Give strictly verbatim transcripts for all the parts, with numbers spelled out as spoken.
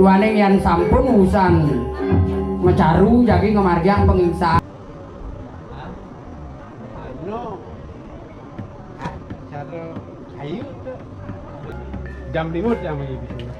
Duaning yan sampun wusan macaru jagi ngamargiang pangingsan. Anu, acara ayu tuh. Jam lima jam lagi di sini.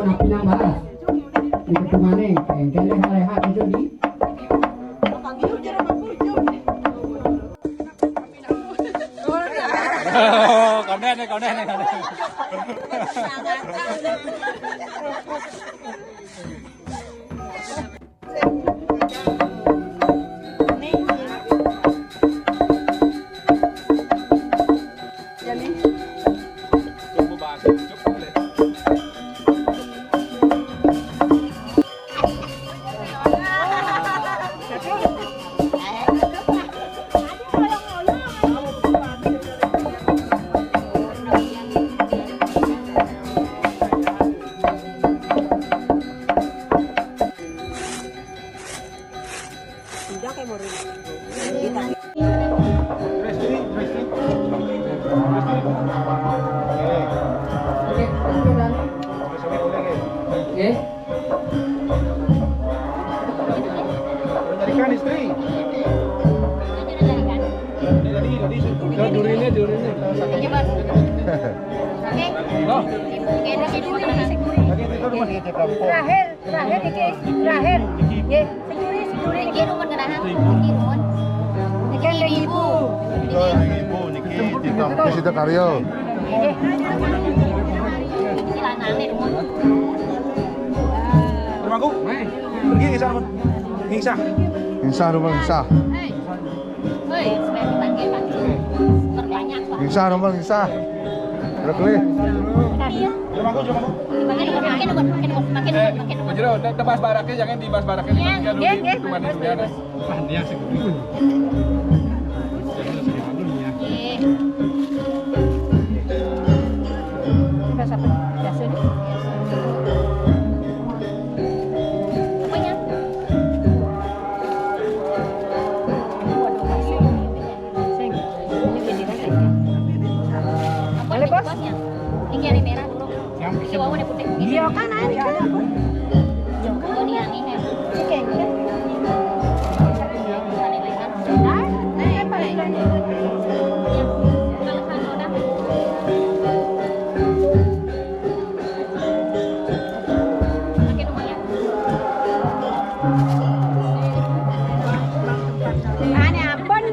Tapi nang balas. Di ketumane, kengkele haleha itu di. Konden nih, konden nih, konden. Udah kayak mau ribut. Kita Oke. Carikan istri. Ini tadi, tadi, sudah durinya, durinya. Iya, Bang. Oke. Oh. Oke, udah, jadi mau kena. Tadi itu rumah. Terakhir. Terakhir iki, terakhir. Nggih, sing duri, sing duri niki. Iki rumun kenahan. Iki rumun. Niki lho ibu. Ibu niki Tito. Niki Tito Karyo. Nggih. Iki lanane rumun. Rumahku. Nggih, ngisah, rumun. Ngisah. Ngisah, rumun, ngisah. Hei. Hei, supaya dipanggil, Pak. Perbanyak, Pak. Ngisah, rumun, ngisah. Rekli. Iya. Makin, makin, makin, makin, makin, makin, makin. Jero, udah bahas barake, jangan dibahas barake. Iya, iya, iya. Cuma di dunia deh. Ah, dia segitu. Iya. Bahasa apa? Biasa nih. Apanya? Sing. Ini beda kan? Apa? Boleh, Bos? Ini yang merah dulu. Yang putih. Iya, kan, ini kan. Oh, ini yang ini. Ini kayaknya. Bukan ini, kan? Ah, ini apa? Kalau, kalau udah. Ane ampun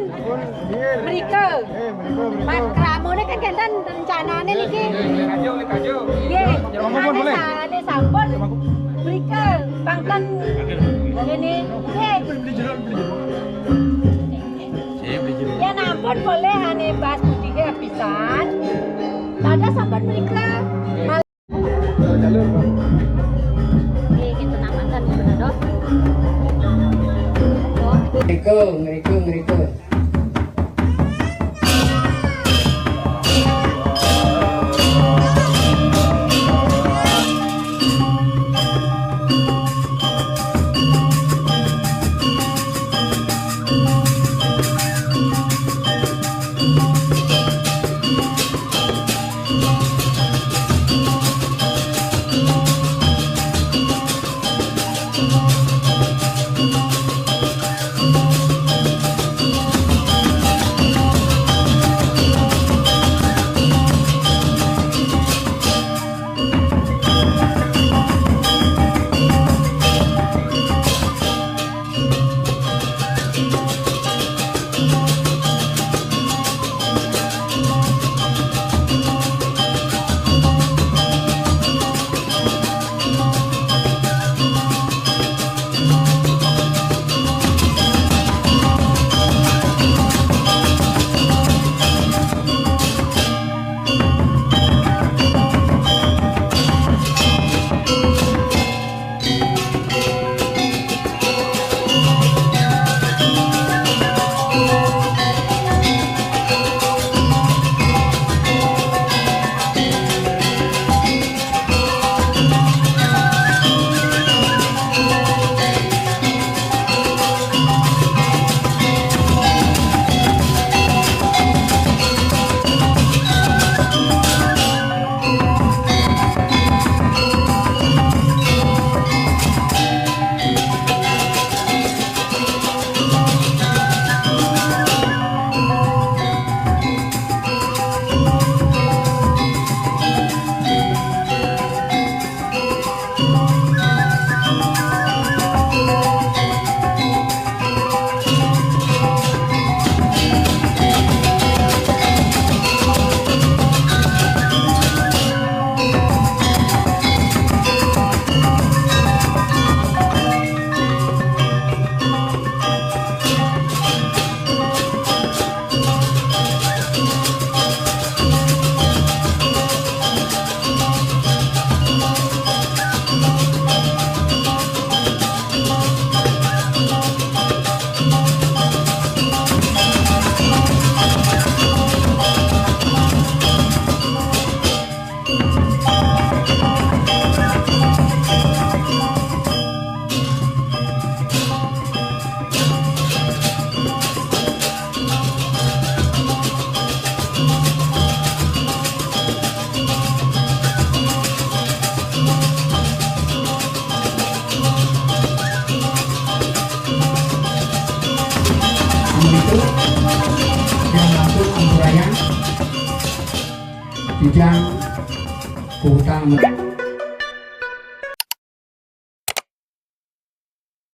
mriko. Pas kramune kan kenten rencanane niki. Nggih. Ane sa-, ane sampun mriko pangken ngene. Nggih. Ya ampun boleh ane bahas putihnya pisan. Pada sampun mriko. Nggih, kita namakan, Bunda, doh. Ngeriku, ngeriku, ngeriku. Itu yang langsung ampuraya, jujang, kutang.